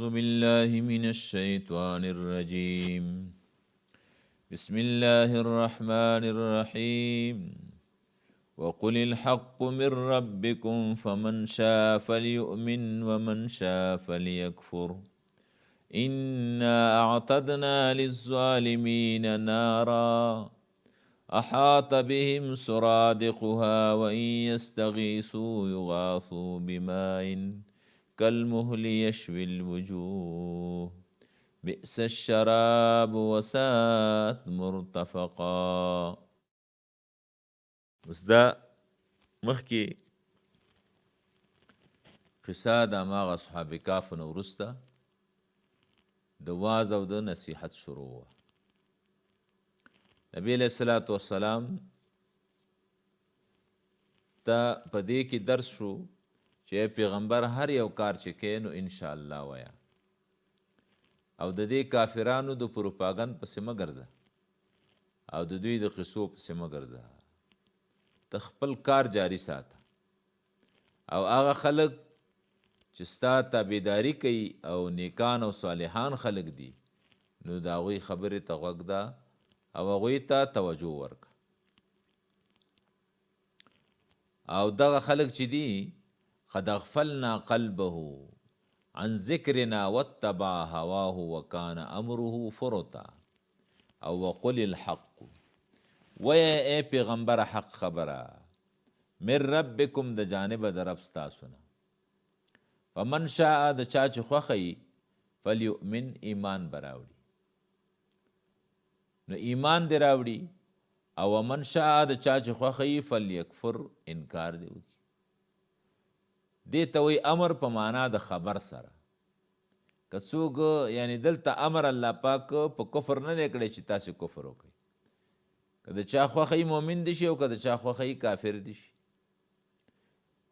أعوذ بالله من الشيطان الرجيم بسم الله الرحمن الرحيم وقل الحق من ربكم فمن شاء فليؤمن ومن شاء فليكفر إنا أعتدنا للظالمين نارا أحاط بهم سرادقها وإن يستغيثوا يغاثوا بماء كالمهل يشوي الوجوه بئس الشراب وساءت مرتفقا. اوس دا مخکې قصه د هماغه اصحاب کهف نه وروسته د واز او د نصیحت شروع وه. نبی علیه الصلاة والسلام ته په دې کې درس شو چې پیغمبر هر یو کار چې کوي نو انشاءالله وایه او د دې کافرانو د پروپاګند پسې مه ګرځه او د دوی د قصو پسې مه ګرځه، ته خپل کار جاري ساته او هغه خلک چې ستا تابعداري کوي او نیکان او صالحان خلک دي نو د هغوی خبرې ته غوږ ده او هغوی ته توجه ورکړه. او دغه خلک چې دي قد اغفلنا قلبه عن ذکرنا واتبع هواه وکان امره فرطا. او وقل الحق وایه ای پیغمبره حق خبره من ربکم د جانبه د رب ستاسو نه فمن شاء د چا چې خوښه وي فلیؤمن ایمان به راوړي نو ایمان دې راوړي او ومن شاء د چا چې خوښه وي فلیکفر انکار دې وکړي. دې ته وایي امر په معنا د خبر سره. که څوک یعنی دلته امر الله پاک په کفر نه دی کړی چې تاسې کفر وکړئ. که د چا خوښه وي مؤمن دې شي او که د چا خوښه وي کافر دې شي.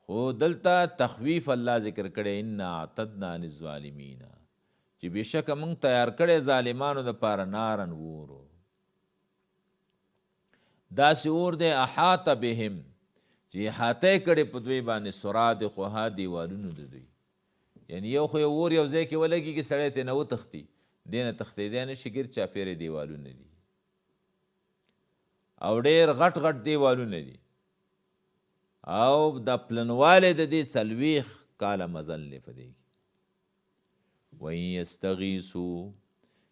خو دلته تخویف الله ذکر کړی انا اعتدنا للظالمین چې بېشکه موږ تیار کړی ظالمانو دپاره نارا ور. داسې اور دی احاط بهم چې احاطه یې کړې په دوی باندې سرادقها دیوالونو د دوی. یعنی یو خو یو اور یو ځای کې ولګېږي سړی ترې نه وتښتي، دې نه تښتېدی نه شي، ګرد چاپېرې دیوالونه دي او ډېر غټ غټ دیوالونه دي او دا پلنوالی د دې 40 کاله مزل دی په دې کې. وإن یستغیثو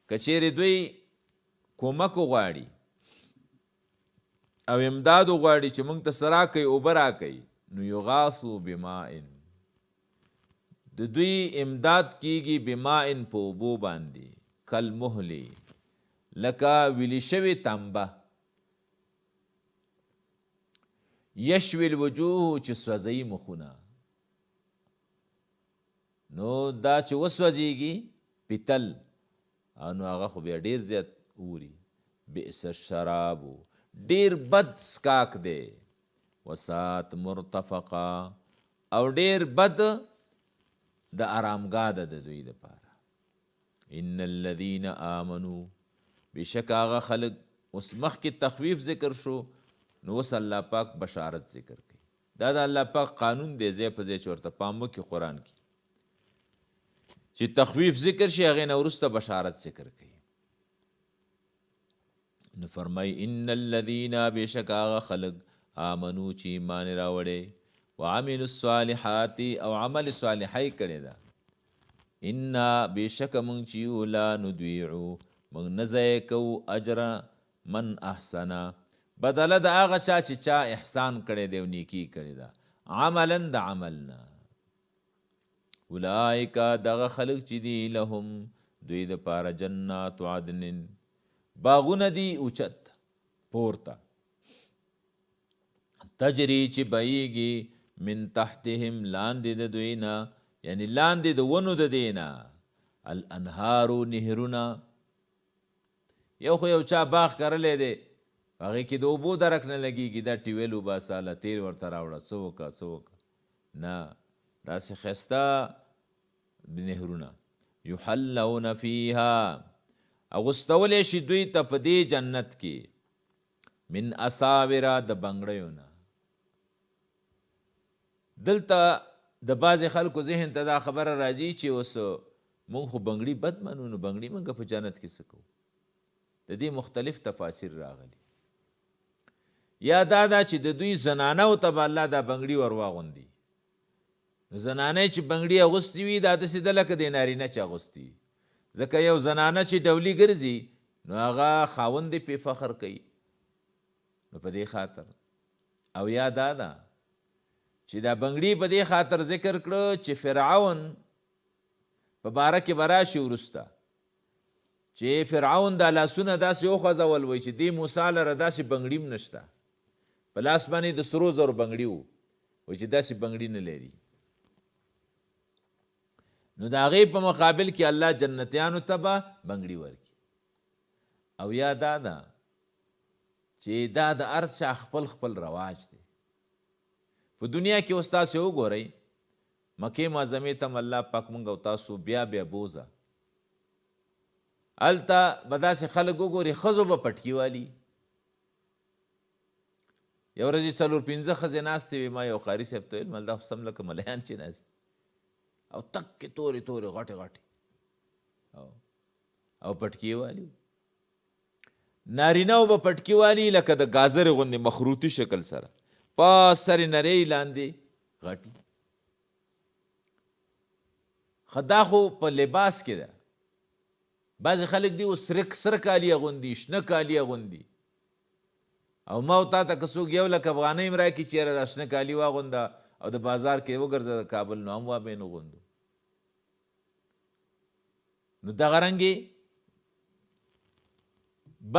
که چېرې دوی کومک وغواړي او امداد وغواړي چې موږ ته څه راکوي اوبه راکوي نو یغاثو بماء د دوی امداد کیږي بماء په اوبو باندې کالمهل لکه ویلي شوې تنبه یشوي الوجوه چې سوځوي مخونه نو دا چې وسوځیږي پیتل او نو هغه خو بیا ډیر زیات اوري. بئس الشراب ډیر بد څکاک دی. وساعت مرتفقا او ډیر بد د ارامګاه ده د دوی لپاره. ان الذین آمنو بېشکه هغه خلک، اوس مخکې تخویف ذکر شو نو اوس الله پاک بشارت ذکر کوي. دا د الله پاک قانون دی، ځای په ځای چې ورته پام وکړي قرآن کې چې تخویف ذکر شي هغې نه وروسته بشارت ذکر کوي. نو فرمایي ان الذین بېشکه هغه خلک آمنو چې ایمان یې راوړی وعملوا الصالحات او عمل صالحه یې کړې ده، انا بېشکه موږ چې یو لا ندویعو موږ نه ضایع کوو اجر من احسن بدله د هغه چا چې چا احسان کړی دی او نیکي یې کړې ده عملا د عمل نه. اولئک دغه خلک چې دي لهم دوی دپاره جنات عدن باغونه دي اوچت پورته تجری چې بهیږي من تحتهم لاندې د دوی نه یعنی لاندې د ونو د دی نه الانهار نهرونه. یو خو یو چا باغ کرلی دی په هغې کې د اوبو درک نه لګېږي، دا ټیویل وباسه له تیل ورته راوړه څه وکړه څه وکړه، نه داسې ښایسته نهرونه یحلون فیها اغوستولی شي دوی ته په دې جنت کې من اساوره د بنګړیو نه. دلته د بعضې خلکو ذهن ته دا خبره راځي چې اوس مونږ خو بنګړي بد منو، نو بنګړي مونږ په جنت کې څه کوو؟ د دې مختلف تفاسیر راغلي. یا دا ده چې د دوی زنانو ته به الله دا بنګړي ور واغوندي، نو زنانه چې بنګړي اغوستي وي دا داسې ده لکه د نارینه چې اغوستي وي، ځکه یو زنانه چې ډولي ګرځي نو هغه خاوند یې پرې فخر کوي، نو په دې خاطر. او یا دا ده چې دا بنګړي په دې خاطر ذکر کړو چې فرعون په باره کې به راشي وروسته، چې فرعون دا لاسونه داسې وخوځول، وایي چې دې موسی لره داسې بنګړي هم نشته، په لاس باندې د سرو زرو بنګړي وو، وایي چې داسې بنګړي نه لري. نو د هغې په مقابل کې الله جنتیانو ته به بنګړي ورکړي. او یا دا ده چې دا د هر چا خپل خپل رواج دی. په دنیا کې اوس تاسې وګورئ، مکې معظمې ته هم الله پاک مونږ او تاسو بیا بیا بوځه، هلته به داسې خلک وګوري ښځو به پټکي والي. یو ورځ یې څلور پنځه ښځې ناستې وې، ما یو قاري صاحب ته ویل، مل دا خو سم لکه ملیان چې ناست دي، او تکې تورې تورې غټې غټې او پټکي والي. نارینه به پټکي والي لکه د ګازرې غوندې مخروطي شکل سره، په سر یې نری لاندې غټي. ښه دا خو په لباس کې ده. بعضې خلک دي اوس سره کالي اغوندي، شنه کالي اغوندي، او ما او تا ته که څوک یو لک افغانۍ هم راکړي چې یاره دا شنه کالي واغونده او د بازار کې وګرځه د کابل، نو هم وا به یې نه غوندو. نو دغه رنګې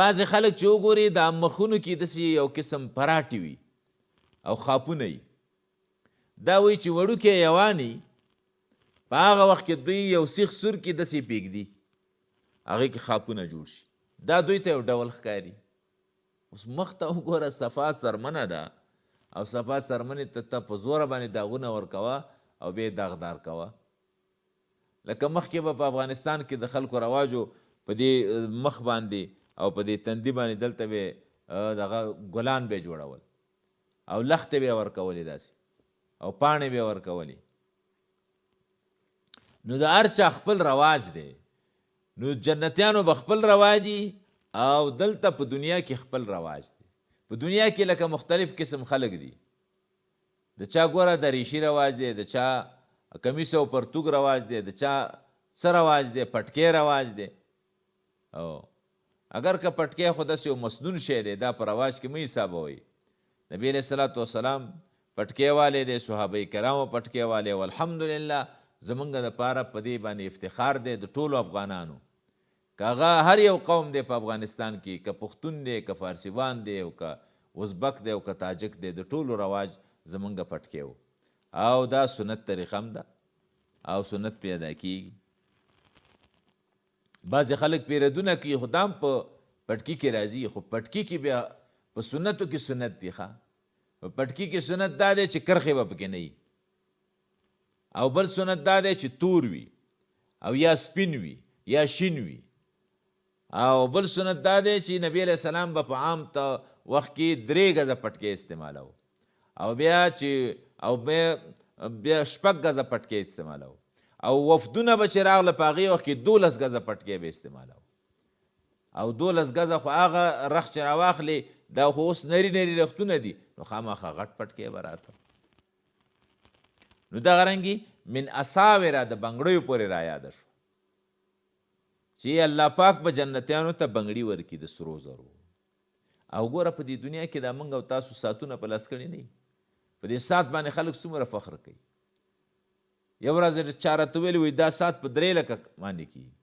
بعضې خلک چې وګوري دا مخونو کې داسې یو قسم پراټې وي او خاپونه وي، دا وایي چې وړوکی یواني په هغه وخت کې دوی یو سیخ سور کې داسې پېږدي، هغې کې خاپونه جوړ شي، دا دوی ته یو ډول ښکاري. اوس مخ ته وګوره، صفا څرمنه ده او صفا څرمنې ته ته په زوره باندې داغونه ورکوه او بیا یې داغدار کوه. لکه مخکې به په افغانستان کې د خلکو رواج و، په دې مخ باندې او په دې تندي باندې دلته به دغه ګلان به جوړول او لښتې به یې ورکولې داسې او پاڼې به یې ورکولې. نو د هر چا خپل رواج دی، نو جنتیانو به خپل رواجي او دلته په دنیا کې خپل رواج دی. په دنیا کې لکه مختلف قسم خلک دي، د چا ګوره د ریشي رواج دی، د چا کمیس او پرتوګ رواج دی، د چا څه رواج دی، پټکی رواج دی. او اگر که پټکی خو داسې یو مسنون شی دی، دا په رواج کې مه حسابوئ. نبی علیه الصلاة والسلام پټکی والی دی، صحابه کرامو پټکی والی، او الحمدلله زمونږ دپاره په دې باندې افتخار دی د ټولو افغانانو، که هغه هر یو قوم دی په افغانستان کې، که پښتون دی، که فارسیوان دی، او که ازبک دی، او که تاجک دی، د ټولو رواج زمونږ پټکی و، او دا سنت طریقه هم ده او سنت پرې ادا کیږي. بعضې خلک پیردونه کوي، خو دا هم په پټکي کې راځي، خو پټکي کې بیا په سنتو کې سنت دي. ښه، په پټکي کې سنت دا دی چې کرښې به پکې نه وي، او بل سنت دا دی چې تور وي او یا سپین وي یا شین وي، او بل سنت دا دی چې نبی علیه السلام به په عام ته وخت کې 3 ګزه پټکی استعمالو، او بیا چې او بیا 6 ګزه پټکی استعمالو، او وفدونه به چې راغله په هغې وخت کې 12 ګزه پټکی به استعمالو. او 12 ګزه خو هغه رخت چې راواخلې، دا خو اوس نري نري رختونه دي، نو خامخا غټ پټکی به راته. نو دغه رنګي من اساوره د بنګړیو پورې را یاده شوه چې الله پاک به جنتیانو ته بنګړي ورکړي د سرو زرو. او ګوره په دې دنیا کې دا موږ او تاسو ساعتونه په لاس کړي نه، په دې ساعت باندې خلک څومره فخر کوي. یو ورځ چا راته ویلي وایي دا ساعت په 3 لکه باندې کېږي،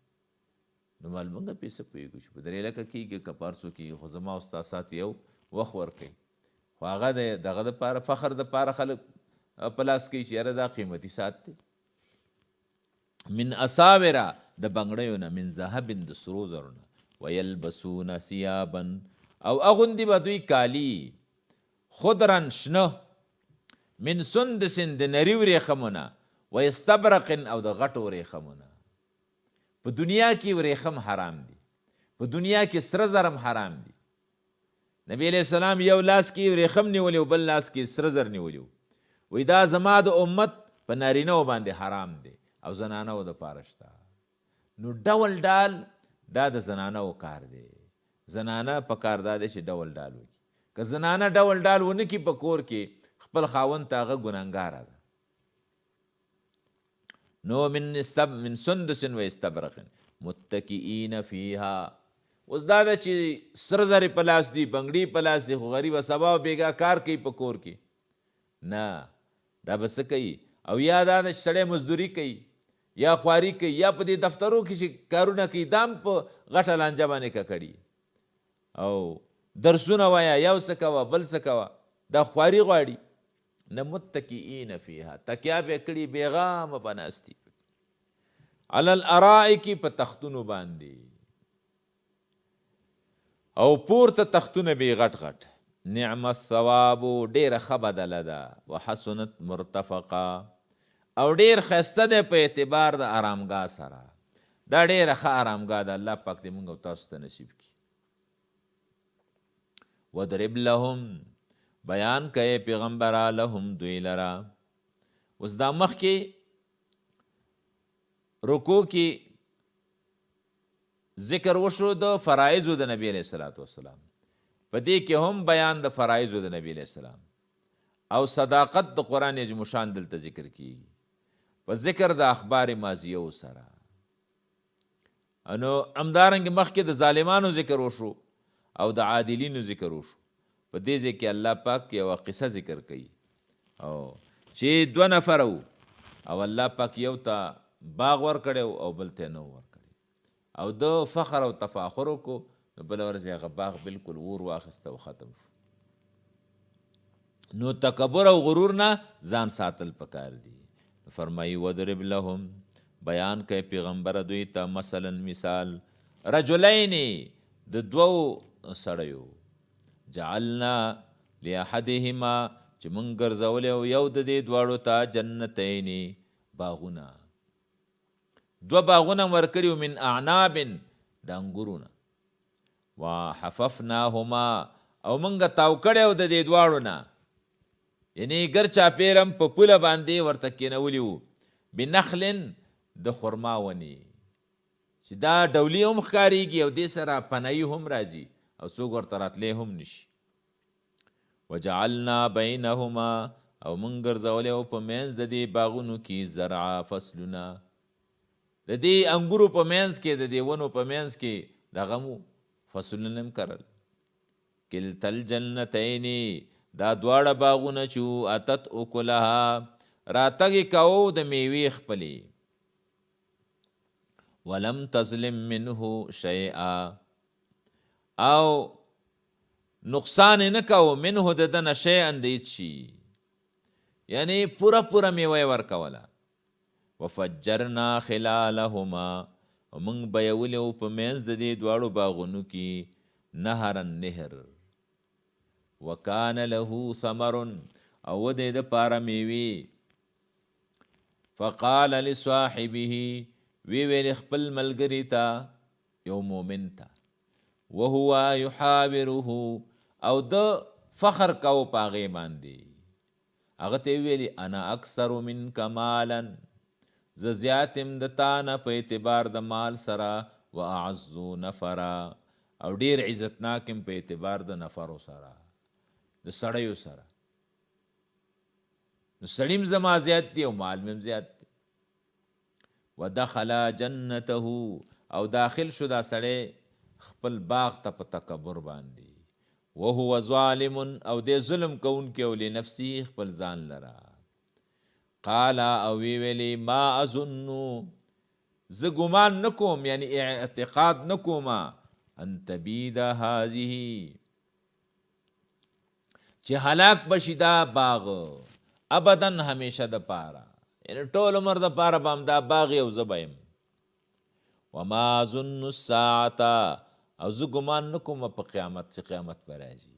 نو مال موږ پرې څه پوهېږو چې په 3 لکه کېږي که په هر څو کېږي، خو زما او ستا ساعت یو وخت ورکوي. خو هغه د دغه دپاره فخر دپاره خلک په لاس کوي چې یاره دا قیمتي ساعت دی. من اساوره د بنګړیو نه، من ذهب د سرو زرو نه، ویلبسون ثیابا او اغوندي به دوی کالي خضرا شنه، من سندس د نري ورېښمو نه، واستبرق او د غټو ورېښمو نه. په دنیا کې ورېښم حرام دي، په دنیا کې سره زر هم حرام دي. نبی علیه السلام یو لاس کې ورېښم نیولی او بل لاس کې سره زر نیولی وو، وایي دا زما د امت په نارینه باندې حرام دی او زنانو دپاره شته. نو ډول ډال دا د زنانه و کار دی. زنانه په کار دا دی چې ډول ډال وکړي. که زنانه ډول ډال ونه کړي په کور کې خپل خاوند ته هغه ګناهګاره ده. نو من استب من سندس و استبرق متکئین فیها. اوس دا ده چې سره زرې په لاس دي، بنګړي په لاس دي، خو غریبه سبا او بېګا کار کوي په کور کې. نه، دا به څه کوي؟ او یا دا ده چې سړی مزدوري کوي یا خواري کوي یا په دې دفترو کې چې کارونه کوي، دا هم په غټه لانجه باندې ککړي او درسونه وایه، یو څه کوه بل څه کوه، دا خواري غواړي. نه، متکئین فیها، تکیا به کړي، بېغامه به ناست دي. علی الارائک، په تختونو باندې او پورته تختونه به غټ غټ. نعم الثواب، ډېره ښه بدله ده. وحسنت مرتفقه، او ډېر ښایسته دی په اعتبار د آرامګاه سره. دا ډېره ښه آرامګاه ده، الله پاک دې مونږ او تاسو ته نصیب کړي. وضرب لهم، بیان کړئ پیغمبره لهم دوی لره. اوس دا مخکې رکوع کې ذکر وشو د فرایضو د نبی علیه الصلاة والسلام، په دې کې هم بیان د فرایضو د نبی علیه السلام او صداقت د قرآن عظیم الشان دلته ذکر کیږي په ذکر د اخبار ماضیو سره. نو همدارنګه مخکې د ظالمانو ذکر وشو او د عادلینو ذکر وشو. په دې ځای کې الله پاک یوه قصه ذکر کوي او چې دوه نفره وو او الله پاک یو ته باغ ورکړی او بل ته نه ورکړی او ده فخر او تفاخر وکړو، نو بله ورځ یې هغه باغ بالکل اور واخیسته او ختم شو. نو تکبر او غرور نه ځان ساتل پکار دي. فرمایي وضرب لهم، بیان کوي پیغمبره دوی ته مثلا مثال رجلین، د دوو سړیو، جعلنا لاحدهما، چې مونږ ګرځولی او یو د دې دواړو ته جنتین، باغونه، دوه باغونه ورکړي من اعناب، د انګورونه، وحففناهما، او مونږ تاو کړی او د دې دواړو نه، یعنی ګر چاپېرم په پوله باندې ورته کېنولي وو، بنخل، د خرما ونې، چې دا ډولي هم ښکارېږي او دې سره پنایي هم راځي او څوک ورته راتلی هم نشي. وجعلنا بینهما، او مونږ ګرځولی او په منځ د دې باغونو کې زرعا، فصلونه. د دې انګورو په منځ کې، د دې ونو په منځ کې دغه مو فصلونه هم کرل. کلتا الجنتین، دا دواړه باغونه چې وو، اتت اکلها، راتګ یې کاوه د میوې خپلې، ولم تظلم منه شیئا، او نقصان یې نه کاوه، منه د ده نه، شیئا د هېڅ شي، یعنی پوره پوره میوه یې ورکوله. وفجرنا خلالهما، او موږ بیولې وو په منځ د دې دواړو باغونو کې نهرا، نهر. وکان له ثمر، او و دې دپاره میوې. فقال لصاحبه، وی ویل خپل ملګري ته، یو مؤمن ته، وهو یحاوره، او ده فخر کاوه په هغې باندې، هغه ته یې وویلې انا اکثر منک مالا، زه زیات یم د تا نه په اعتبار د مال سره، و اعز نفرا، او ډیر عزتناک یم په اعتبار د نفرو سره، د سړیو سره. نو سړي هم زما زیات دي او مال مې هم زیات دی. ودخل جنته، او داخل شو دا سړی خپل باغ ته په تکبر باندې، وهو ظالم، او دی ظلم کوونکی او لنفسه، خپل ځان لره. قال، او وی ویلې، ما اظن، زه ګمان نه کوم، یعنی اعتقاد نه کوم، ان تبید هذه، چې هلاک بشي دا باغ، ابدا، همیشه د پاره، یعنی ټول عمر د پاره به همدا باغ یو زه به یم. وما اظن الساعة، او زه ګمان نه کوم په قیامت چې قیامت به راځي،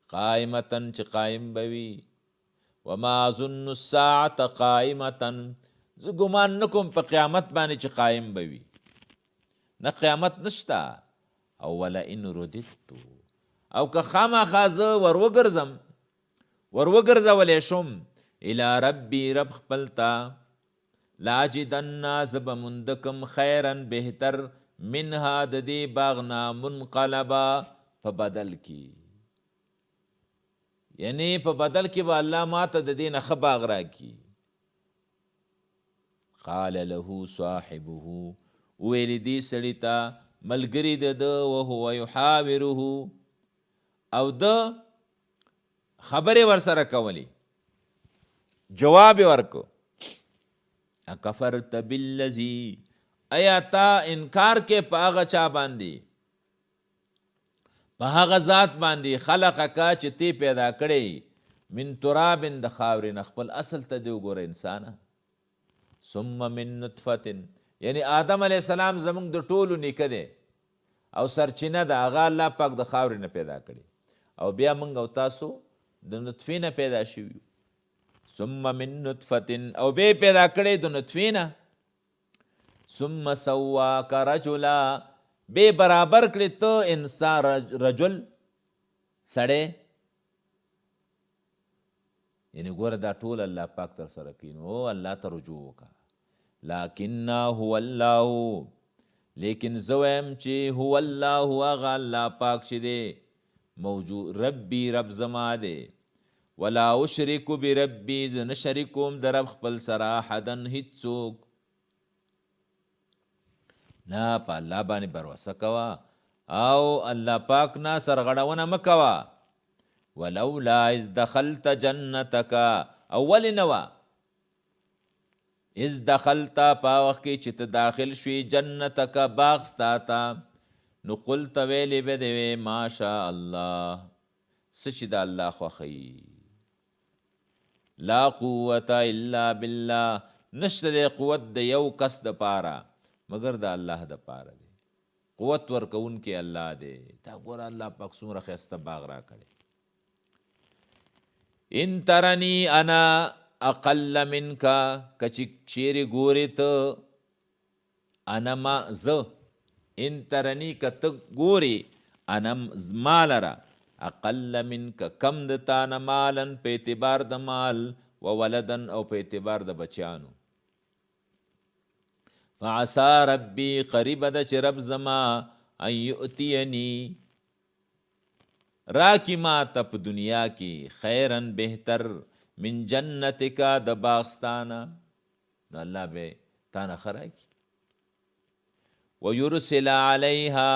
قائمة، چې قایم به وي. وما اظن الساعة قائمة، زه ګمان نه کوم په قیامت باندې چې قایم به وي. نه، قیامت نشته. او ولئن رددت، او که خامخا زه ور وګرځم، ور وګرځولی شم، الی ربي، رب خپل ته، لاجدن زه به مونده کم خیرا بهتر منها د دې باغ نه منقلبا په بدل کې، یعنی په بدل کې به الله ماته د دې نه ښه باغ راکړي. قال له صاحبه، وویل دې سړي ته ملګري د ده، وهو یحاوره، او ده خبرې ورسره کولې، جواب یې ورکړ، اکفرت بالذي، ایا تا انکار کې په هغه چا باندې، په هغه ذات باندې، خلقک چې تی پیدا کړی، من تراب د خاورې نه، خپل اصل ته دې وګوره انسانه، ثم من نطفة، یعنی آدم علیه السلام زمونږ د ټولو نیکه دی او سرچینه ده، هغه الله پاک د خاورې نه پیدا کړی او بیا مونږ او تاسو د نطفې نه پیدا شوي یو. ثم من نطفة، او بیا پیدا کړی د نطفې نه، ثم سواک رجلا، بیا برابر کړې ته انسان، رجل سړی، یعنی ګوره دا ټول الله پاک تر سره کوي، نو الله ته رجوع وکړه. لکن هو الله، لیکن زه وایم چې هو الله، هغه الله پاک چې دی موجود، ربي رب زما دی، ولا اشرک بربي، زه نه شریکوم د رب خپل سره احدا هیڅوک. نه، په الله باندې باروسه کوه او الله پاک نه سرغړونه مه کوه. ولولا اذ دخلت جنتک، او ولې نه وه اذ دخلت، په وخت کې چې ته داخل شوې، جنتک باغ ستا ته، نو قلت ویلې به دې وې ماشاء الله، څه چې د الله خوښه وي، لا قوت الا بالله، نشته دی قوت د یو کس دپاره مګر د الله دپاره دی، قوت ورکوونکی الله دی. تا ګوره الله پاک څومره ښایسته باغ راکړی. ان ترنی انا اقل منک، که چې چیرې ګورې ته، انا ما زه، ان ترنی که ته ګورې، انا ما لره، اقل منک کم د تا نه، مالا په اعتبار د مال، و ولدا او په اعتبار د بچیانو، فعسى ربي قریبه ده چې رب زما، ان یؤتیني راکي ما ته په دنیا کې، خیرا بهتر، من جنتک د باغ ستا نه، نو الله به تا نه ښه راکړي، ویرسل علیها،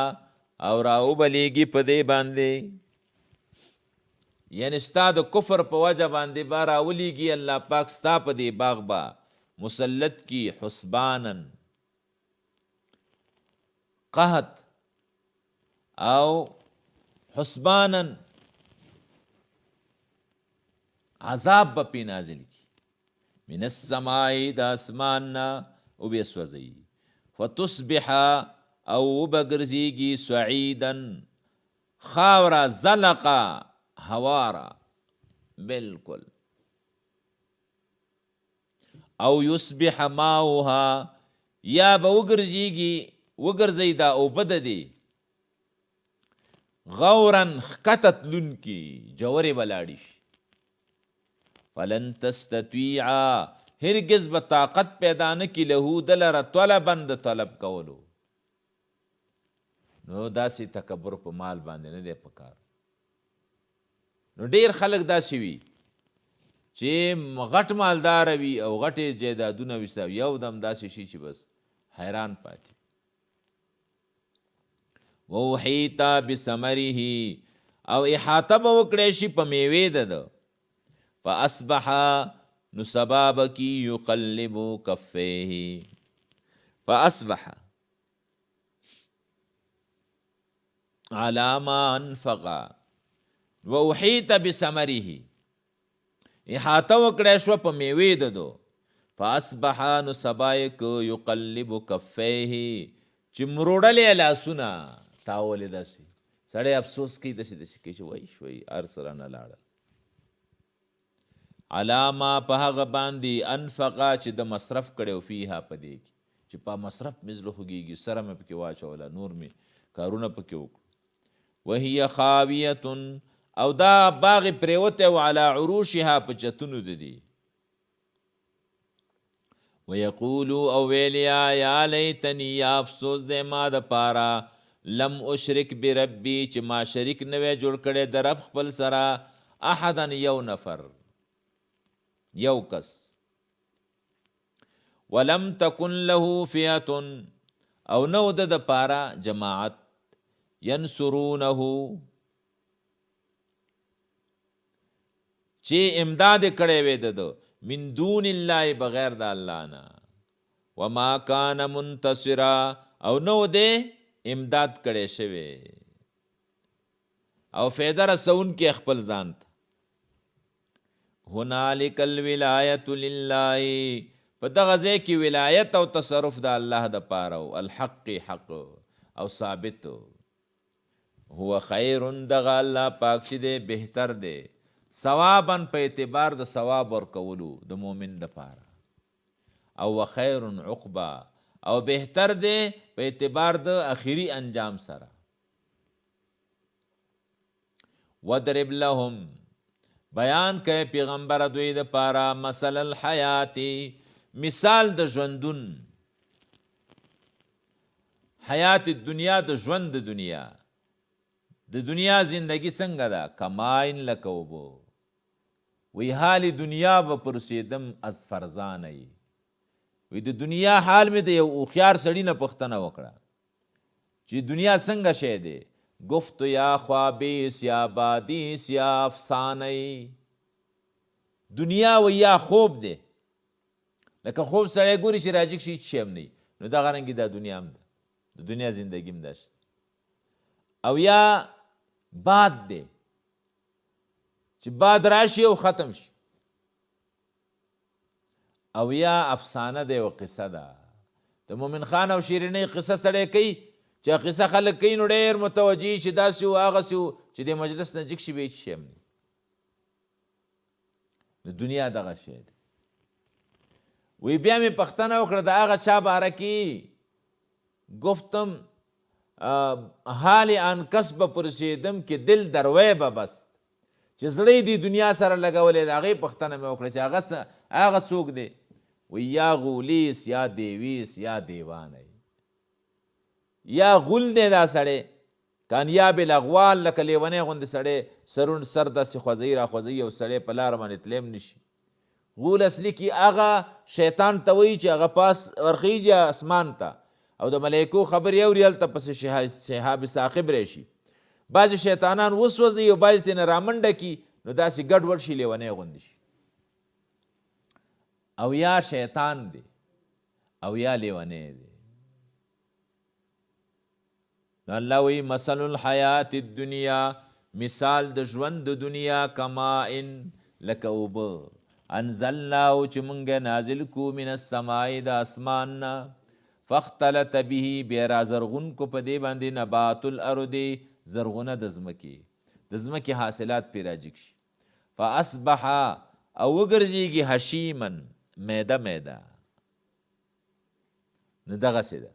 او راوبلیږي په دې باندې، یعنی ستا د کفر په وجه باندې به راولیږي الله پاک ستا په دې باغ به مسلط کی حسبانا قحط او حسبانا عذاب به پې نازل کی، من السماء د اسمان نه، وبې سوځوي، فتصبح او وبه ګرځېږي، صعیدا خاوره، زلقه هواره بالکل، او یصبح ماؤها یا به وګرځېږي، وګرځوي دا اوبه د دې، غورا ښکته تلونکي، ژورې به لاړې شي. فلن تستطیع هرګز به طاقت پیدا نه کړي، له ده لره، طلبا د طلب کولو. نو داسې تکبر په مال باندې نه دی پکار. نو ډیر خلک داسې وي چې غټ مالدار وي او غټې جایدادونه وي، یو دم داسې شي چې بس حیران پاتې. وحیط بثمره، او احاطه به وکړی شي په میوې د ده، فاصبح نو سبا به کی یقلب کفیه، فاصبح علی ما انفق، واحیط بثمره، احاطه وکړی شوه په میوې د دو، فاصبح نو سبا یې که یقلب کفیه چې مروړلی لاسونه. تا ولې داسې سړی افسوس کوي، داسې داسې کوي چې وای شوی هر څه رانه لاړل. علی ما په هغه باندې انفقه چې د مصرف کړی او فیها په دې کې چې په مصرف مې زړه خوږېږي، سره مې پکې واچوله، نور مې کارونه پکې وکړو. وهي خاویة او دا باغ پریوتی و، علی عروشها په چتونو د دې. ویقولو او ویلیا یا لیتنی، یا افسوس دی ما د پاره، لم اشرک بربی، چې ما شریک نه وی جوړ کړی د رب خپل سره، احدا یو نفر، یو کس. ولم تکن له فئة، او نو د د پاره جماعت، ینصرونه، چې امداد کړی وي د ده، من دون الله، بغیر د الله نه، وما کان منتصرا، او نو دی امداد کړی شوی او فایده رسونکی خپل ځان ته. هنالک الولایت لله، په دغه ځای کې ولایت او تصرف د الله د پاره او الحق، حق او ثابت. هو خیر، دغه الله پاک چې دی بهتر دی، ثوابا، په اعتبار د ثواب ورکولو د مؤمن لپاره، او وخیر عقبا، او بهتر دی په اعتبار د اخیری انجام سره. وضرب لهم، بیان کوي پیغمبر دوی د پاره، مثل الحیات، مثال د ژوندون، حیات دنیا، د ژوند د دنیا، د دنیا زندگی څنګه ده؟ کماء، لکه اوبه. وی حال دنیا بپرسیدم از فرزانه، وی د دنیا حال مې د یو هوښیار سړي نه پوښتنه وکړه چې دنیا څنګه شی دی؟ گفت یا خوابیس یا بادیس یا افسانه. دنیا و یا خوب دی، لکه خوب سړی ګوري چې راجګ شي هیڅ شی هم نه، نو دغه رنګې دا دنیا هم ده، د دنیا زندګي هم ده، او یا باد دی چې باد راشي او ختم شي، او یا افسانه دی او قصه ده. د مومن خان او شیرینۍ قصه سړی کوي، چې قصه خلک کوي نو ډېر متوجه چې داسې و هغسې و، چې د مجلس نه جګ شي بیا هېڅ شی هم نه. نو دنیا دغه شی دی. وی بیا مې پوښتنه وکړه د هغه چا باره کې، گفتم حال آن کس بپرسیدم که دل در وی ببست، چې زړه یې دې دنیا سره لګولې د هغې پوښتنه مې وکړه چې هغه څه، هغه څوک دی؟ وی یا غولیس یا دیویس یا دیوانه، یا غول دی دا سړی، کانیاب الاغوال، لکه لیونی غوندې سړی سرون سر داسې خوځوي را خوځوي او سړی په لاره باندې تللی هم نشي. غول اصلي کې هغه شیطان ته وایي چې هغه پاس ورخیږي اسمان ته او د ملایکو خبرې اوري، هلته پسې شهاب ثاقب راشي، بعضې شیطانان وسوځوي او بعضې ترېنه رامنډه کړي، نو داسې ګډ وډ شي، لیونی غوندې شي. او یا شیطان دی او یا لیونی دی. نو الله وی مثل الحیات الدنیا، مثال د ژوند د دنیا، کماء، لکه اوبه، انزلناه، چې مونږ نازل کو، من السماء، د اسمان نه، فاختلط به، بیا را زرغون کو په دې باندې، نبات الارض، زرغونه د ځمکې، د ځمکې حاصلات پرې راجګ شي، فاصبح، او وګرځېږي، هشیما، میده میده. نو دغسې ده،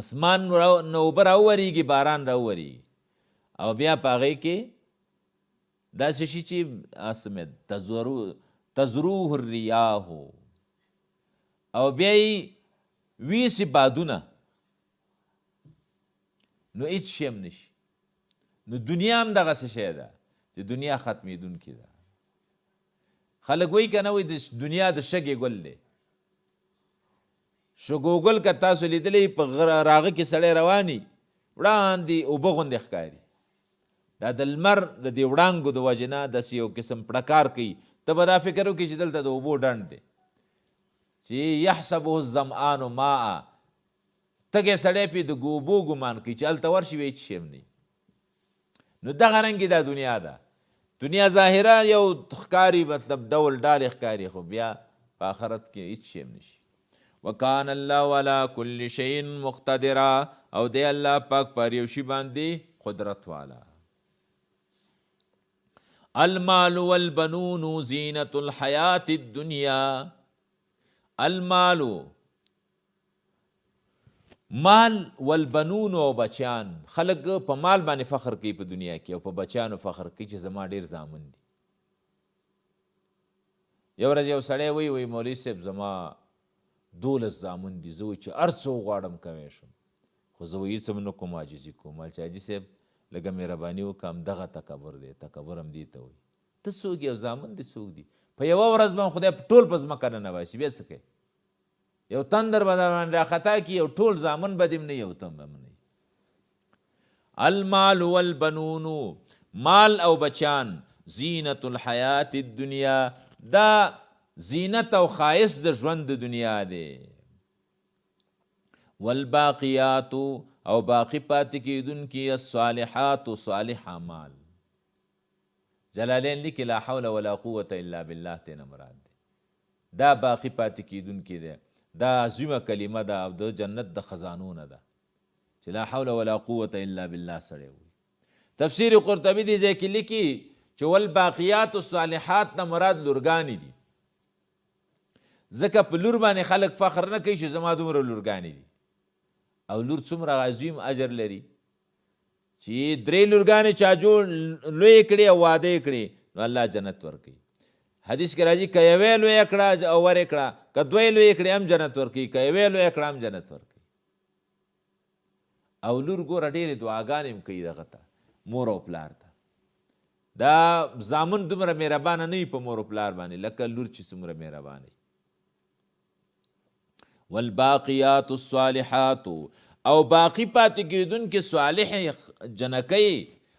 اسمان نه اوبه راوورېږي، باران راوورېږي، او بیا په هغې کې داسې شي چې اسمه تذروه الریاح، او بیا یې ویسي بادونه، نو هیڅ شی هم نشي. نو دنیا هم دغسې شی ده چې دنیا ختمېدونکې ده. خلک وایي که نه، وایي د دنیا د شګې ګل دی. شګو ګل که تاسو لیدلی، په راغه کې سړی رواني، وړاندې اوبه غوندې ښکاري، دا د لمر د دې وړانګو د وجې نه داسې یو قسم پړکار کوي، ته به دا فکر وکړې چې دلته د اوبو ډنډ دی، چې یحسبه الظمآن ماء، تږی سړی پرې د اوبو ګمان کوي، چې هلته ورشي بیا هېڅ شی هم نه. نو دغه رنګې دا دنیا ده. دنیا ظاهرا یو ښکاري، مطلب ډول ډالې ښکاري، خو بیا په آخرت کې هېڅ شی هم نشي. وکان الله علی کل شیء مقتدرا، او دی الله پاک پر یو شي باندې قدرت والا. المال والبنون زینت الحیات الدنیا. المال، مال، والبنون، او بچیان. خلک په مال باندې فخر کوي په دنیا کې او په بچیانو فخر کوي چې زما ډیر زامن دي. یو ورځ یو سړی وایي، وایي مولوي صاحب زما 12 زامن دي، زه وایي چې هر څه وغواړم کوی شم، خو زه وایي هېڅ هم نه کوم، عاجزي کوم. چې حاجي صاحب لږه مهرباني وکړه، همدغه تکبر دی، تکبر هم دې ته وایي. ته څوک یې او زامن دې څوک دي؟ په یوه ورځ به هم خدای ټول په ځمکه ننباسي، بیا څه کوې؟ یو تندر به در باندې راخطا کړي، یو ټول زامن به دې هم نه یو تن به هم نه. المال والبنون، مال او بچان، زینت الحیات الدنیا، دا زینت او ښایست د ژوند د دنیا دی. والباقیات، او باقی پاتې کېدونکي، الصالحات، صالح اعمال. جلالین لیکي لا حول ولا قوة الا بالله ترې نه مراد دی، دا باقی پاتې کېدونکی دی، دا عظیمه کلمه ده او د جنت د خزانو نه ده چې لا حول ولا قوة الا بالله سړی وایي. تفسیر قرطبي دې ځای کې لیکي چې والباقیات الصالحات نه مراد لورګانې دي، ځکه په لور باندې خلک فخر نه کوي چې زما دومره لورګانې دي، او لور څومره عظیم اجر لري چې درې لورګانې چا جوړ لویې کړې او واده یې کړې نو الله جنت ورکوي. حدیث کې راځي که یوې لویه کړه او ورې کړه، که دوې لویې کړې هم جنت ورکوي، که یوې لویه کړه هم جنت ورکوي. او لور ګوره ډېرې دعاګانې هم کوي دغه ته، مور او پلار ته. دا زامن دومره مهربانه نه وي په مور او پلار باندې لکه لور چې څومره مهربانه وي. والباقیات الصالحات، او باقی پاتې کېدونکې صالح جنکۍ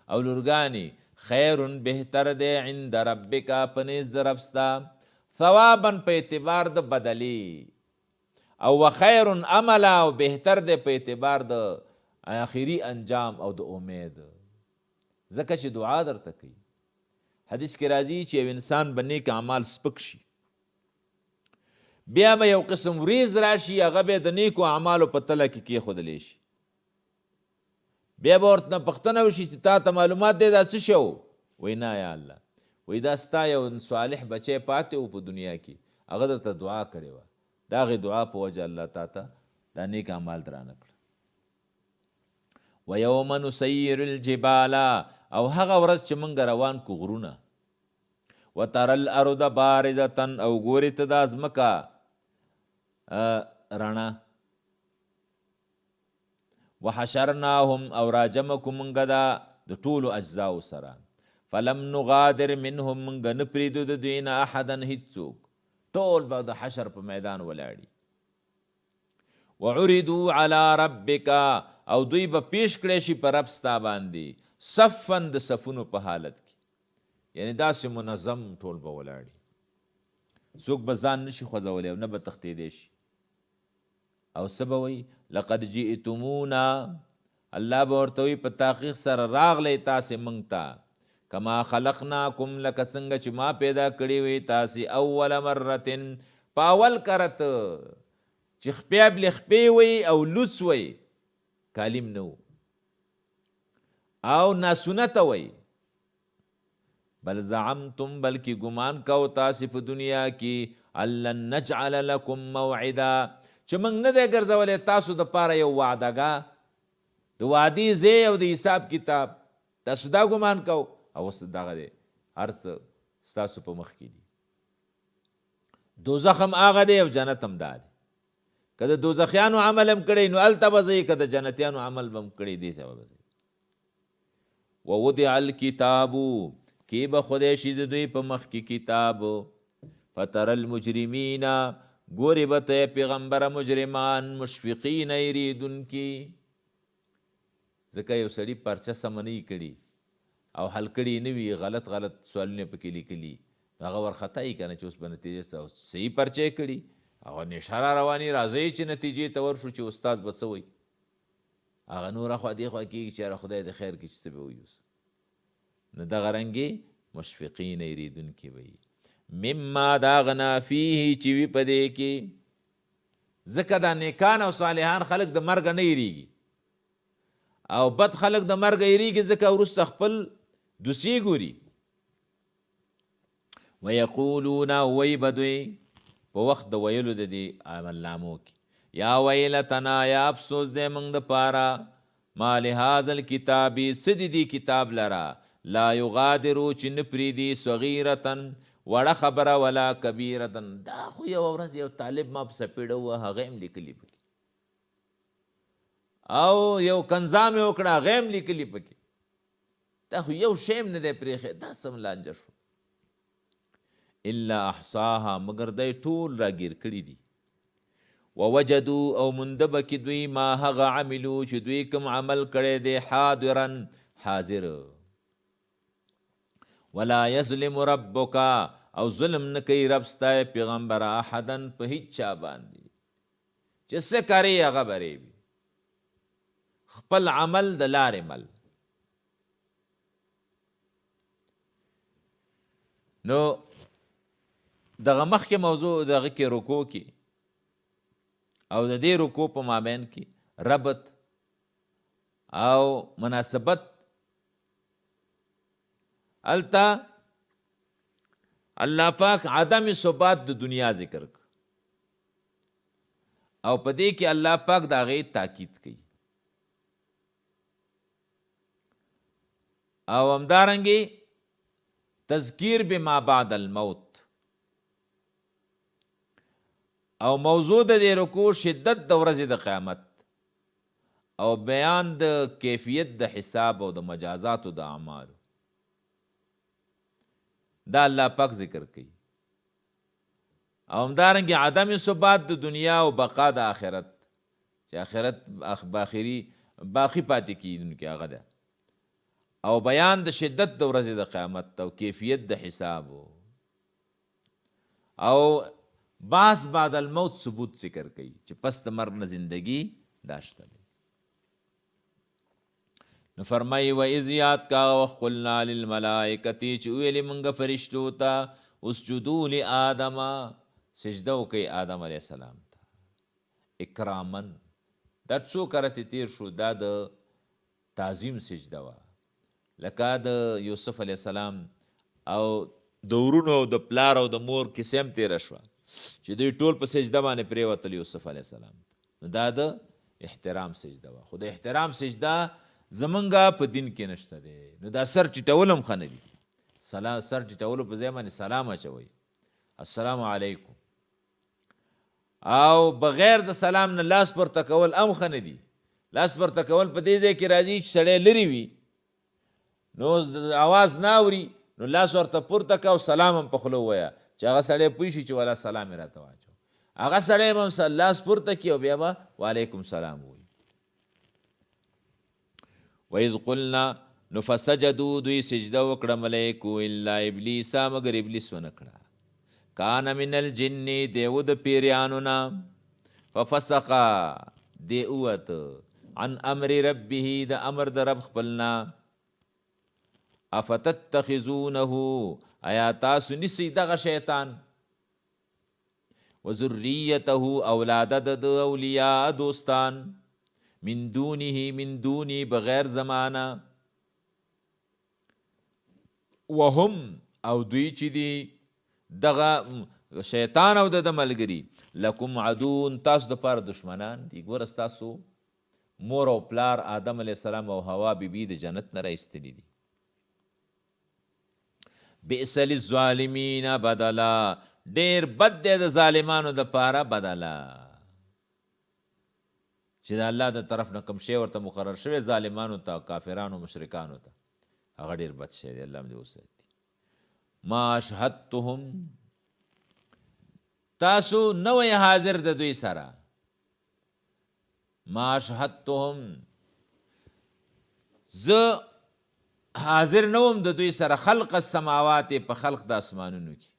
او لورګانې، خیر بهتر دی عند ربک په نزد د رب ستا، ثوابا په اعتبار د بدلې، او وخیر املا او بهتر دی په اعتبار د آخري انجام او د امید، ځکه چې دعا درته کوي. حدیث کې راځي چې یو انسان به نیک اعمال سپک شي، بیا به یو قسم وریځ راشي، هغه به د نیکو اعمالو په تله کې کېښودلی شي، بیا به ورته پوښتنه وشي چې تا ته معلومات دی دا څه شی و؟ وایي نه یا الله. وایي دا ستا یو صالح بچی پاتې و په دنیا کې، هغه درته دعا کړې وه، د هغې دعا په وجه الله تا ته دا نیک اعمال درانه کړه. ویوم نسیر الجبال، او هغه ورځ چې موږ روان کو غرونه، وتر الارض بارزة، او ګورې ته دا ځمکه رڼا، وحشرناهم، او راجمع کو مونږ دا د ټولو اجزاو سره، فلم نغادر منهم، مونږ نه پرېږدو د دوی نه احدا هیڅوک، ټول به د حشر په میدان ولاړي. وعرضوا علی ربک، او دوی به پیش کړی شي په رب ستا باندې، صفا د صفونو په حالت کې، یعنی داسې منظم ټول به ولاړي، څوک به ځان نشي خوځولی او نه به تښتېدی شي. او څه به وایي؟ لقد جئتمونا، الله به ورته وایي په تحقیق سره راغلی تاسې موږ ته، کما خلقناکم، لکه څنګه چې ما پیدا کړي وي تاسې، اول مرة، په اول کرت چې خپې بلې خپې وي او لوڅ وي، کالیم نه وو او ناسنته وي، بل زعمتم، بلکې ګمان کاو تاسې په دنیا کې، ان نجعل لکم موعدا، چې موږ نه دی ګرځولی تاسو دپاره یو وعدهګاه، د وعدې ځای او د حساب کتاب، تاسو دا ګمان کاو، او اوس دغه دی هر څه ستاسو په مخ کې دي. دوزخ هم هغه دی او جنت هم دا دی. که د دوزخیانو عمل هم کړی نو هلته به ځئ، که د جنتیانو عمل به هم کړی دې ځای به ځئ. ووضع الکتاب، کې به خدای شي د دوی په مخ کې کتاب، فتر المجرمین، ګورې به ته پیغمبره مجرمان، مشفقین یریدونکي. ځکه یو سړي پرچه سمه نه کړي او حل کړي نه وي، غلط غلط سوالونه پکې لیکلي، نو هغه ورخطا یي که نه چې اوس به نتیجه څه، او صحیح پرچه یې کړي هغه نشه را رواني، راځئ چې نتیجې ته ورشو چې استاد به څه وایي، هغه نور اخوا دې خوا کېږي چې یاره خدای دې خیر کړي چې څه به وایي اوس. نو دغه رنګې مشفقین یریدونکي به وي، مما د هغه نه فیه چې وي په دې کې، ځکه دا نیکان او صالحان خلک د مرګه نه یریږي او بد خلک د مرګه یریږي، ځکه وروسته خپل دوسیې ګوري. ویقولون، وی به دوی په وخت د ویلو د دې عملنامو کې، یا ویلتنا، یا افسوس دی موږ دپاره، ما لهذا الکتاب، څه دي دې کتاب لره، لا یغادرو، چې نه پرېږدي، صغیرة وړه خبره ولا کبیرة، دا خو یوه ورځ یو طالب ما په څپېړه ووهه، هغه یې هم لیکلي پکې، او یو کنځا مې وکړه، هغه یې هم لیکلي پکې، دا خو یو شی هم نه دی پرېښی، دا څه لانجه شو. الا احصاها، مګر دا یې ټول راګیر کړي دي. ووجدو، او مونده به کې دوی ما هغه عملو چې دوی کوم عمل کړی دی، حاضرا، حاضر. ولا یظلم ربک، او ظلم نه کوي رب ستا ای پیغمبره احدا، په هیڅ چا باندې، چې څه کرې هغه به رېبي، خپل عمل د لارې مل. نو دغه مخکې موضوع دغه کې رکوع کې او د دې رکوع په مابین کې ربط او مناسبت، هلته الله پاک عدم ثبات د دنیا ذکر کړ او په دې کې الله پاک د هغې تاکید کوي، او همدارنګې تذکیر بما بعد الموت، او موضوع د دې رکوع شدت د ورځې د قیامت، او بیان د کیفیت د حساب او د مجازاتو د اعمالو، دا الله پاک ذکر کوي. او همدارنګه عدم ثبات د دنیا او بقا د آخرت، چې آخرت باخري باقي پاتې کېدونکی هغه ده، او بیان د شدت د ورځې د قیامت او کیفیت د حساب او بعث بعد الموت ثبوت ذکر کوي چې پس د مرګ نه زندگی دا شته دی. نو فرمایي و اذ یاد کا هغه وخت قلنا للملائکة چې وویلې مونږ فرشتو ته اسجدو لآدم، سجده وکړئ آدم علیه السلام ته اکراما. دا څو کرتې تیر شو، دا د تعظیم سجده وه، لکه د یوسف علیه السلام او د ورونو او د پلار او د مور کیسه هم تیره شوه چې دوی ټول په سجده باندې پرېوتل یوسف علیه السلام ته. نو دا د احترام سجده وه، خو د احترام سجده زمونږ په دین کې نشته دی. نو دا سر ټیټول هم ښه نه دي، سر ټیټولو په ځای باندې سلام اچوئ، السلام علیکم، او بغیر د سلام نه لاس پورته کول هم ښه نه دي. لاس پورته کول په دې ځای کې راځي چې سړی لرې وي، نو اواز نه اوري، نو لاس ورته پورته که او سلام هم په خوله ووایه چې هغه سړی پوه شي چې ولا سلام یې راته واچو. هغه سړی به هم لاس پورته کړي او بیا به وعلیکم سلام ووایي. وإذ قلنا، نو فسجدو دوی سجده وکړه ملائکو الا ابلیس، مګر ابلیس ونه کړه. کان من الجن، دی و د پیریانو نه، ففسق، دی ووت، عن امر ربه، د امر د رب خپل نه. افتتخذونه، ایا تاسو نیسئ دغه شیطان، وذریته، اولاد د ده اولیاء دوستان، من دونه، من دوني، بغیر زمانه، وهم، او دوی چې دي دغه شیطان او د ده ملګري، لکم عدو، تاسو دپاره دښمنان دي. ګوره ستاسو مور او پلار آدم علیه السلام او حوا بی بی د جنت نه راایستلي دي. بئس للظالمین بدلا، ډیر بد دی د ظالمانو دپاره بدلا، چې د الله د طرف نه کوم شی ورته مقرر شوی ظالمانو ته، کافرانو، مشرکانو ته، هغه ډیر بد شی دی. الله دې وساتي. ما اشهدتهم، تاسو نه وئ حاضر د دوی سره. ما اشهدتهم، زه حاضر نه وم د دوی سره، خلق السماوات، په خلق د اسمانونو کې،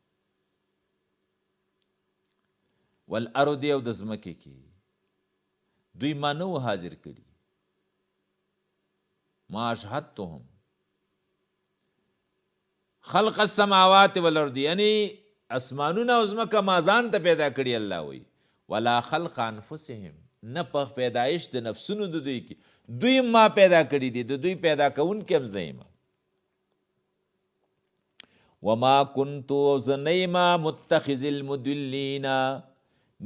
والارض، او د ځمکې کې، دوی ما نه وو حاضر کړي. ما اشهدتهم خلق السماوات والارض، یعنی اسمانونه او ځمکه ما ځان ته پیدا کړي. الله وایي ولا خلق انفسهم، نه په پیدایش د نفسونو د دوی کې، دوی ما پیدا کړي دي، د دوی پیدا کوونکی هم زه یم. وما كنت، او زه نه یم متخذ المدلین،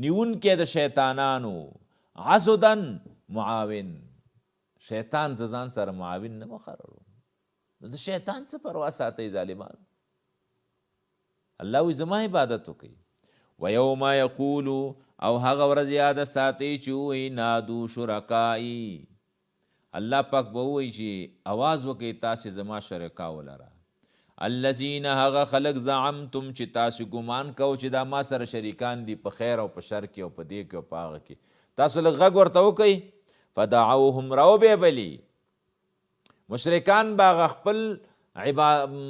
نیونکی د شیطانانو، عضدا، معاون. شیطان زه ځان سره معاون نه مقرروم. نو د شیطان څه پروا ساتئ ظالمانو؟ الله وی زما عبادت وکړئ. ویوم یقول او هغه ورځ یاد ساتئ چې ووایي نادو شرکائی، الله پاک به ووایي چې اواز وکړئ تاسې زما شرکاو لره، الذین هغه خلک زعمتم چې تاسې ګمان کوو چې دا ما سره شریکان دي په خیر او په شر کې او په دې کې او په هغه کې، تاسو لږ غږ ورته وکړئ، فدعوهم راوبه بلي، مشرکان به هغه خپل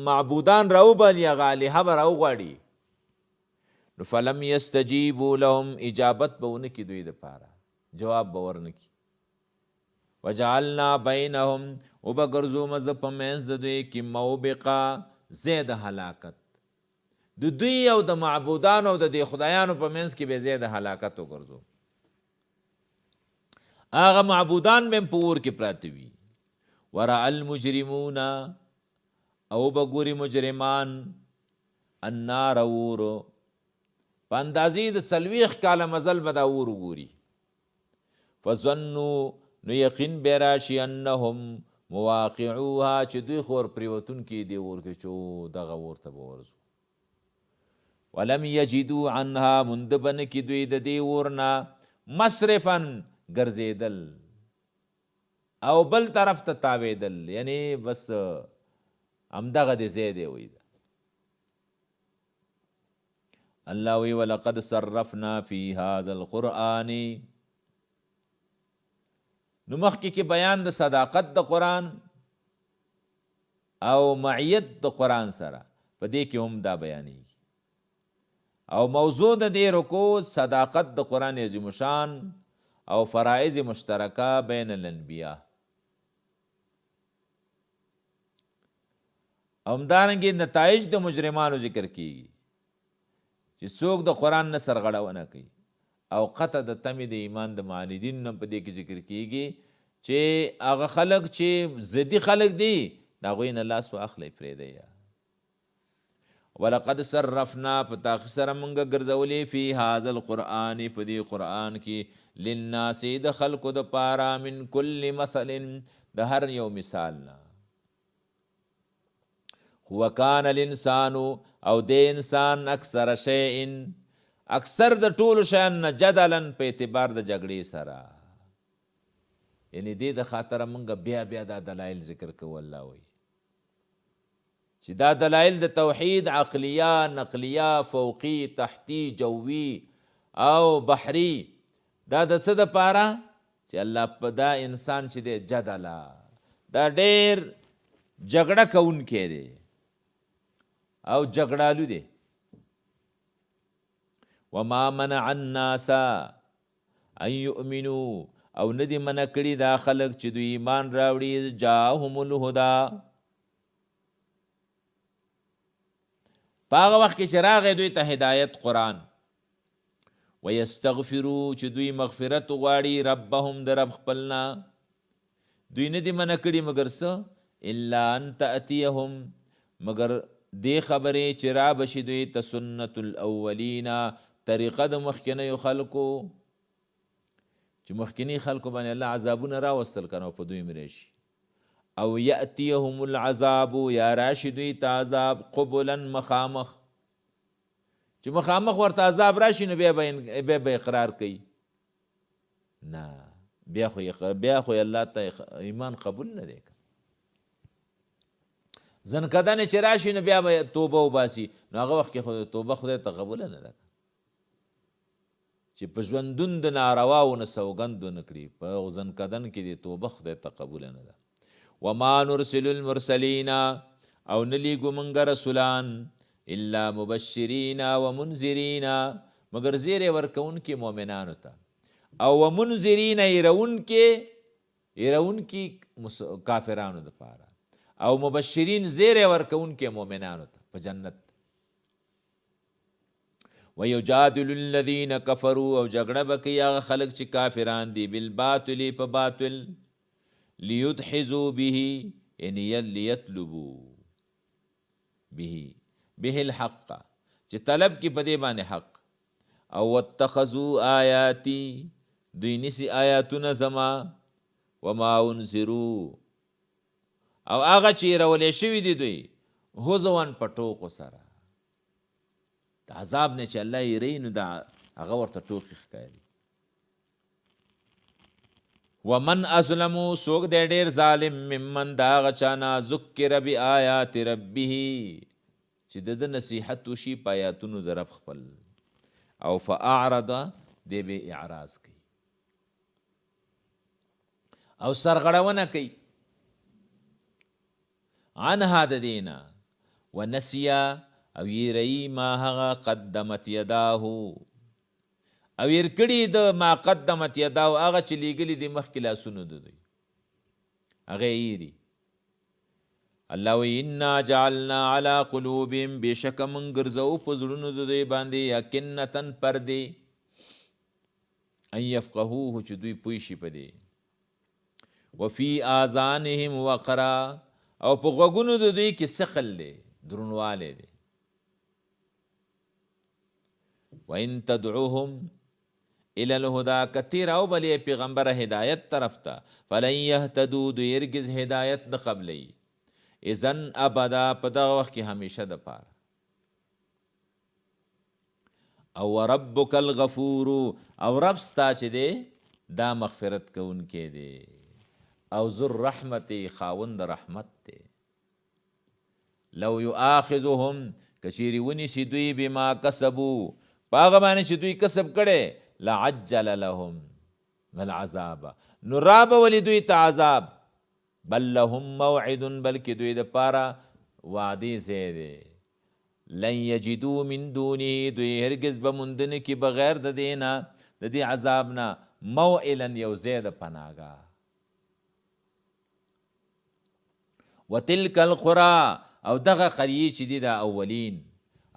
معبودان راوبلي، هغه الهه به راوغواړي، نو فلم یستجیبو لهم اجابت به ونه کړي دوی دپاره، جواب به ورنه کړي. وجعلنا بینهم وبه ګرځوم زه په منځ د دوی کې موبقا ځای د هلاکت، د دوی او د معبودانو او د دې خدایانو په منځ کې به ځای د هلاکت وګرځوم. هغه معبودان به هم په اور کې پراته وي. ورأ المجرمون او به ګوري مجرمان النار اور، په اندازې د 40 کاله مزل به دا اور وګوري. فظنوا نو یقین به راشي انهم مواقعوها چې دوی خو ور پرېوتونکي دي اور کې، چې دغه اور ته به ورځو. ولم یجدو عنها موند به نه کړي دوی د دې اور نه مصرفا ګرځېدل او بل طرف ته تاوېدل، یعنی بس همدغه دې ځای دی وایي. الله وی ولقد صرفنا فی هذا القرآن، نو مخکې کې بیان د صداقت د قرآن او معیت د قرآن سره په دې کې هم دا بیانېږي، او موضوع د دې رکو صداقت د قرآن عظیم شان او فرائض مشترکه بین الانبیاء، او همدارنګه نتایج د مجرمانو ذکر کیږي چې څوک د قرآن نه سرغړونه کوي، او قطع د تمې د ایمان د معاندینو نه په دې کې ذکر کیږي چې هغه خلک چې ضدي خلک دي د هغوی نه لاس واخلئ، پرېږدئ یې. ولقد صرفنا په تحقیق سره مونږ ګرځولې فی هذا القرآن په دې قرآن کې للناس د خلکو دپاره من کل مثل د هر یو مثال نه. خو وکان الانسان او دی انسان اکثر شیء اکثر د ټولو شیانو نه جدلا په اعتبار د جګړې سره، یعنی دې د خاطره مونږ بیا بیا دا دلایل ذکر کوو. الله وایي چې دا دلایل د توحید عقلیه، نقلیه، فوقي، تحتی، جوي او بحري، دا د څه دپاره چې الله په دا انسان چې دی جدلا دا ډېر جګړه کوونکی دی او جګړالو دی. وما منع الناس ان یؤمنو او نه دي منع کړي دا خلک چې دوی ایمان راوړي، جاءهم الهدی، په هغه وخت کې چې راغی دوی ته هدایت قرآن، ویستغفرو چې دوی مغفرت وغواړي ربهم د رب خپل نه، دوی نه دي منع کړي مګر څه، الا ان تأتیهم مګر دې خبرې چې را به شي دوی ته سنت الاولین طریقه د مخکنیو خلکو، چې مخکني خلکو باندې الله عذابونه راوستل که نه په دوی هم راشي، او یأتیهم العذاب یا راشي دوی ته عذاب قبلا مخامخ، چې مخامخ ورته عذاب راشي نو بیا به اقرار کوي نه، بیا خو الله ته ایمان قبول نه دی. ځنکدنې چې راشي نو بیا به توبه وباسي، نو هغه وخت کې خو توبه خدای ته قبوله نه ده، چې په ژوندون د نارواو نه سوګند ونه کړي، په ځنکدن کې دې توبه خدای ته قبوله نه ده. وما نرسل المرسلین او نه لیږو موږ رسولان الا مبشرین ومنذرین مګر زیری ورکوونکي مؤمنانو ته، او ومنذرین یرونکي کافرانو دپاره، او مبشرین زیری ورکوونکي مؤمنانو ته په جنت. ویجادل الذین کفروا او جګړه به کوي هغه خلک چې کافران دي بالباطل په باطل، لیدحضوا به یعنی لیطلبوا به الحق چې طلب کې په دې باندې حق، او واتخذوا آیاتی دوی نیسي آیاتونه زما، وما انذروا او هغه چې یرولې شوي دي دوی هزوا په ټوکو سره. د عذاب نه چې الله یې نو دا هغه ورته ټوخي ښکاري. ومن ازلم، څوک دی ډېر ظالم، ممن د هغه چا نه، ذکر بآیات ربه، چې د ده نصیحت وشي په آیاتونو د رب خپل، او فاعرض، دی به اعراض کوي او سرغړونه کوي عنها د دې نه، ونسیا، او یېروي ما هغه قدمت یداه، او هېر کړي د ما قدمت یداه، هغه چې لېږلي دي مخکې لاسونو د دوی، هغه یې هېري. الله وایي انا جعلنا علی قلوبهم، بېشکه موږ ګرځوو په زړونو د دوی باندې اکنة پردې، ان یفقهوه، چې دوی پوه شي په دې، وفي آذانهم وقرا، او په غوږونو د دوی کې ثقل دی، درونوالی دی. وان تدعوهم الى الهدى، که ته راوبلې پیغمبره هدایت طرف ته، فلن یهتدو، دوی هرګز هدایت نه قبلوي، اذن ابدا، په دغه وخت کې همیشه دپاره. او وربک الغفور، او رب ستا چې دی دا مغفرت کوونکی دی، او ذو الرحمت، خاوند رحمت دی. لو یؤاخذهم، که چیرې ونیسي دوی بما کسبو، په هغه باندې چې دوی کسب کړی، لعجل لهم العذاب، نو را به ولي دوی ته عذاب، بل لهم موعد، بلکې دوی دپاره وعدې ځای دی، لن یجدو من دونه، دوی هرګز به مونده نه کړي بغیر د دې نه، د دې عذاب نه، موئلا، یو ځای د پناهګاه. وتلک القرى، او دغه قریې چې دي دا اولین،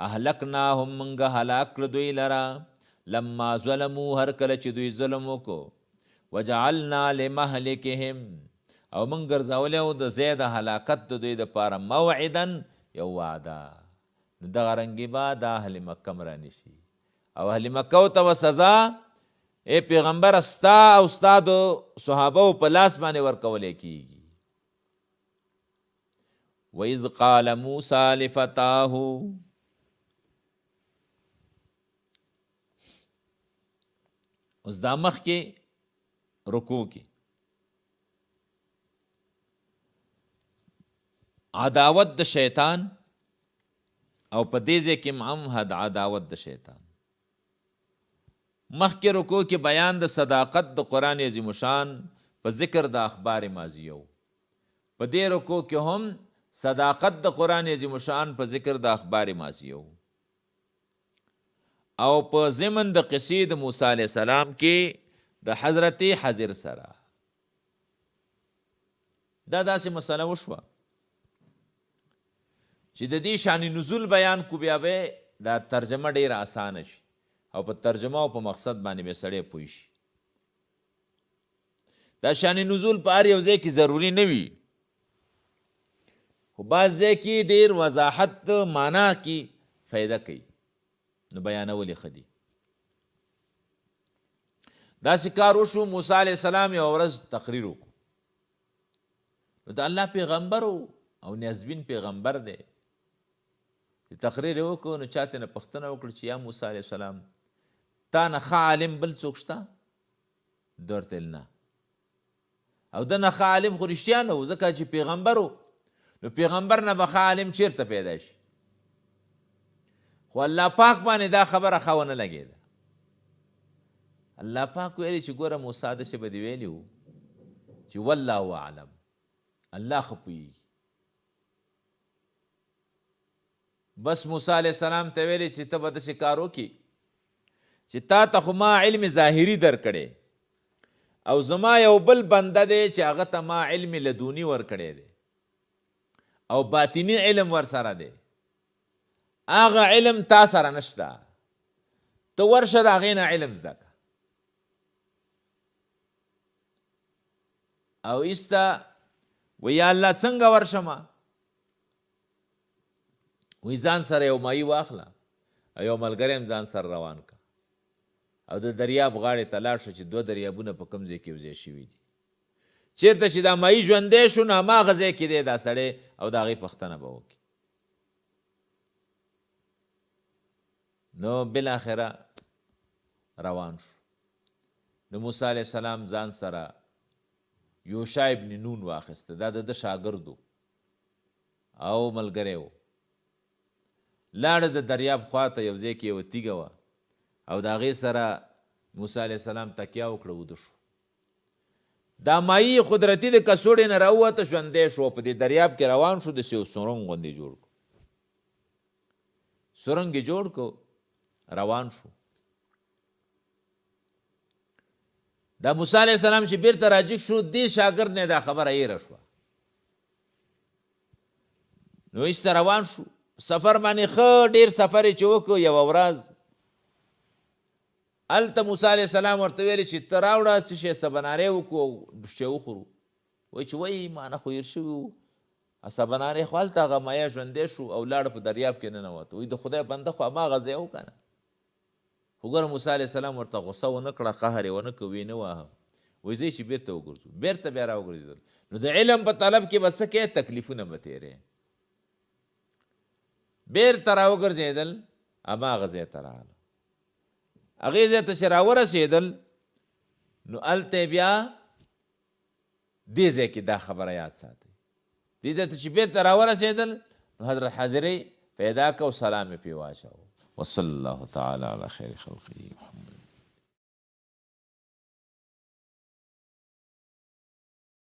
اهلکناهم، مونږ هلاک کړ دوی لره، لما ظلمو، هر کله چې دوی ظلم وکړو، وجعلنا لمهلکهم، او مونږ ګرځولی وو د ځای د هلاکت د دوی دپاره موعدا، یو وعده. نو دغه رنګې به دا اهل مکه هم رانشي، او اهل مکه ته به سزا ای پیغمبره ستا او ستا د صحابو په لاس باندې ورکولی کیږي. وَإِذْ قَالَ مُوسَى لِفَتَاهُ، اوس دا مخکې رکوع کې عداوت د شیطان، او په دې ځای کې هم عداوت د شیطان. مخکې رکوع کې بیان د صداقت د قرآن عظیم شان په ذکر د اخبار ماضیه و، په دې رکوع کې هم صداقت د قرآن عظیم شان په ذکر د اخبار ماضیه و، او په ضمن د قصې د موسی علیه السلام کې د حضرت حضر سره دا داسې مسله وشوه چې د دې شان نزول بیان کو، بیا به دا ترجمه ډېره اسانه شي، او په ترجمه او په مقصد باندې به سړی پوه شي. دا شان نزول په هر یو ځای کې ضروري نه وي، خو بعض ځای کې ډېر وضاحت معنا کې فایده کوي، نو بیانول یې ښه دي. داسې کار وشو، موسی علیه السلام یوه ورځ تقریر وکړو، نو د الله پیغمبر او نیازبین پیغمبر دی، چې تقریر یې وکړو، نو چا ترې نه پوښتنه وکړه چې یا موسی علیه السلام، تا نه ښه عالم بل څوک شته؟ ده ورته ویل نه. او ده نه ښه عالم خو رښتیا نه و، ځکه چې پیغمبر و، نو پیغمبر نه به ښه عالم چیرته پیدا شي؟ خو الله پاک باندې دا خبره ښه ونه لګېده. الله پاک ویلي چې ګوره موسی داسې به دې ویلي وو چې والله اعلم، الله ښه پوهېږي. بس موسی علیه السلام ته ویلي چې ته به داسې کار وکړي چې تا ته خو ما علم ظاهري درکړی، او زما یو بل بنده دی چې هغه ته ما علم لدوني ورکړی دی، او باطني علم ورسره دی، هغه علم تا سره نشته، ته ورشه د هغې نه علم زده کړه. او ایسته وایي یا الله څنګه ورشم؟ وایي ځان سره یو ماهي واخله او یو ملګری هم ځان سره روان کړه، او د دریاب غاړې ته لاړ شه چې دوه دریابونه په کوم ځای کې یو ځای شوي دي، چېرته چې دا ماهي ژوندی شو نو هماغه ځای کې دی دا سړی، او د هغې پوښتنه به وکړي. نو بالاخره روان شو. نو موسی علیه السلام ځان سره یوشع ابن نون واخیسته، دا د ده شاګرد و او ملګری و. لاړه د دریاب خوا ته، یو ځای کې یوه تیږه وه او د هغې سره موسی علیه السلام تکیه وکړه، وده شو. دا مایي قدرتي د کڅوړې نه راووته، ژوندی شو او په دې دریاب کې روان شو، داسې یو سرنګ غوندې جوړ کړو، سرنګ یې جوړ کړو، روان شو. دا موسی علیه السلام چې بیرته راجیګ شو، دې شاګرد نه دا خبره هېره شوه، نو ایسته روان شو سفر باندې. ښه ډېر سفر یې چې وکړو، یوه ورځ هلته موسی علیه السلام ورته ویل چې ته راوړه څه شی، سبناری وکړو او شی وخورو. وایي چې وایي ما نه خو هېر شوي وو سبناری، خو هلته هغه مایه ژوندی شو او لاړه په دریاب کې ننوته. وایي د خدای بنده خو هماغه ځای و که نه؟ خو ګوره موسی علیه السلام ورته غوسه ونه کړه، قهر یې ونه کړ، ویې نه واهه. وایي ځئ چې بیرته وګرځو. بیرته بیا راوګرځېدل. نو د علم په طلب کې به څه کوې؟ تکلیفونه به تېرې. بیرته راوګرځېدل، هماغه ځای ته راغله. هغې ځای ته چې راورسېدل، نو هلته یې بیا دې ځای کې دا خبره یاد ساتئ، دې ځای ته چې بیرته راورسېدل، نو حضرت حاضرې پیدا کړه او سلام یې پرې واچاوه. وصلی الله تعالی علی خیر خلقه محمد.